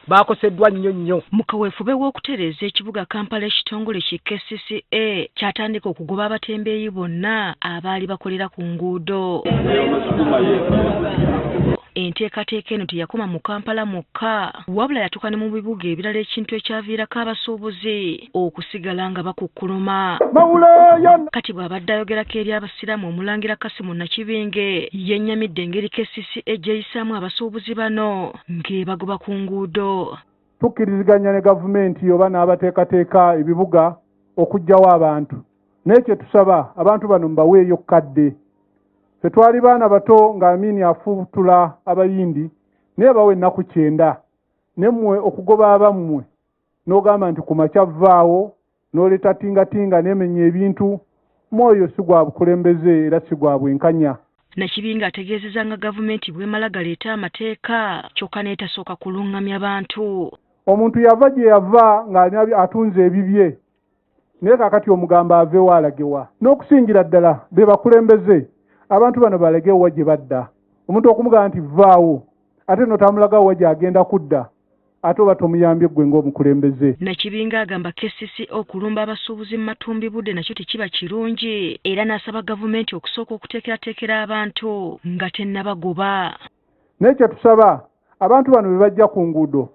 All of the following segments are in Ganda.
Bakoseddwa nnyo nnyo. Mu kaweefube w'okutereeza ekibuga Kampala, ekitongole ki KCCA kyatandika okugoba abatembeeyi bonna abaali bakolera ku nguudo. Enteekateeka eno teyakoma mu Kampala mwokka, wabula yatuuka ne mu bibuga ebirala, ekintu ekyaviirako abasuubuzi okusigala nga bakukkuluma. Kati bw'abadde ayogerako eri abasiraamu, omulangira Kasimu Nakibinge yennyamidde engeri KCCA gy'eyisaamu abasuubuzi bano ng'ebagoba ku nguudo. Tukkiriziganya ne gavumenti oba n'abateekateeka ebibuga okuggyawo abantu, naye kye tusaba, abantu bano mubaweeyo kadde. Ffe twali baana bato nga Amini afuutula Abayindi, naye bawa ennaku 90. Nemmwe okugoba abammwe n'ogamba nti ku makya vaawo, n'oleeta tingatinga n'emenya ebintu, mwoyo si gwa bukulembeze era si gwa bwenkanya. Nakibinge ategeezezza nga gavumenti bw'emala galeeta amateeka kyokka n'etasooka kuluŋŋamya bantu. Omuntu yava gye yava ng'alina atunze ebibye, naye kaakati omugamba aveewo alagewa? N'okusingira ddala be bakulembeze, abantu bano balagewa gye badda? Omuntu okumugamba nti vaawo ate notamulagawo gy'agenda kudda, ate oba tomuyambye ggwe ng'omukulembeze. Nakibinge agamba KCCA okulumba abasuubuzi mu matumbi budde nakyo tekiba kirungi, era n'asaba gavumenti okusooka okuteekerateekera abantu nga tennabagoba. Naye kye tusaba, abantu bano be bajja ku nguudo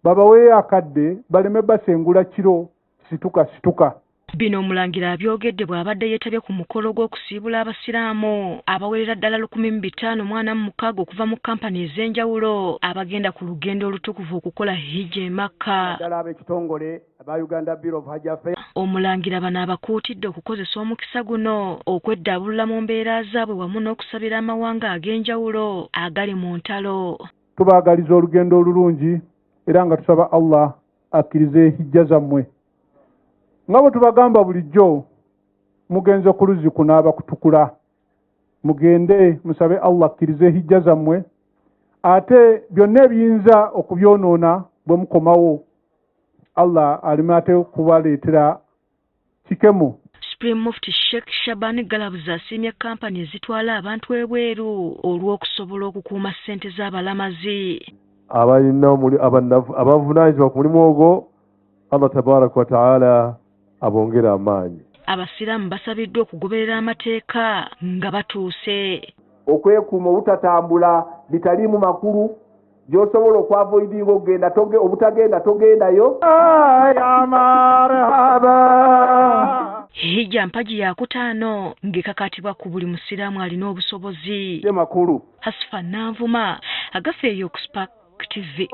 babaweeyo akadde, baleme basengula kiro situka situka. Bino omulangira abyogedde bw'abadde yeetabye ku mukolo gw'okusiibula abasiraamu abawerera ddala 1546 okuva mu kampani ez'enjawulo abagenda ku lugendo olutukuvu okukola hijja e Makka. Ddala ab'ekitongole aba Uganda Bureau of Hajj Affairs. Omulangira bano abakuutidde okukozesa omukisa guno okweddaabulula mu mbeera zaabwe wamu n'okusabira amawanga ag'enjawulo agali mu ntalo. Tubaagaliza olugendo olulungi era nga tusaba Allah akkirize hijja zammwe. Nga bwe tubagamba bulijjo, mugenze ku luzzi kunaaba kutukula, mugende musabe Allah akkirize hijja zammwe, ate byonna ebiyinza okubyonoona bwe mukomawo, Allah aleme ate kubaleetera kikemo. Supreme Mufti Sheikh Shaban Galabuzi asiimye kampani ezitwala abantu ebweru olw'okusobola okukuuma ssente z'abalamazi. Abalina abavunaanyizibwa ku mulimu ogwo, Allah tabaraka wataala abongere amaanyi. Abasiraamu basabiddwa okugoberera amateeka nga batuuse. Okwekuuma obutatambula bitaliimu makulu gy'osobola okwavoidinga okugenda, obutagenda togendayo. Hijja mpagi yakutaano ng'ekakatibwa ku buli musiraamu alina obusobozi. Makulu. Hasifa Nanvuma, agafeeyo ku Spark TV.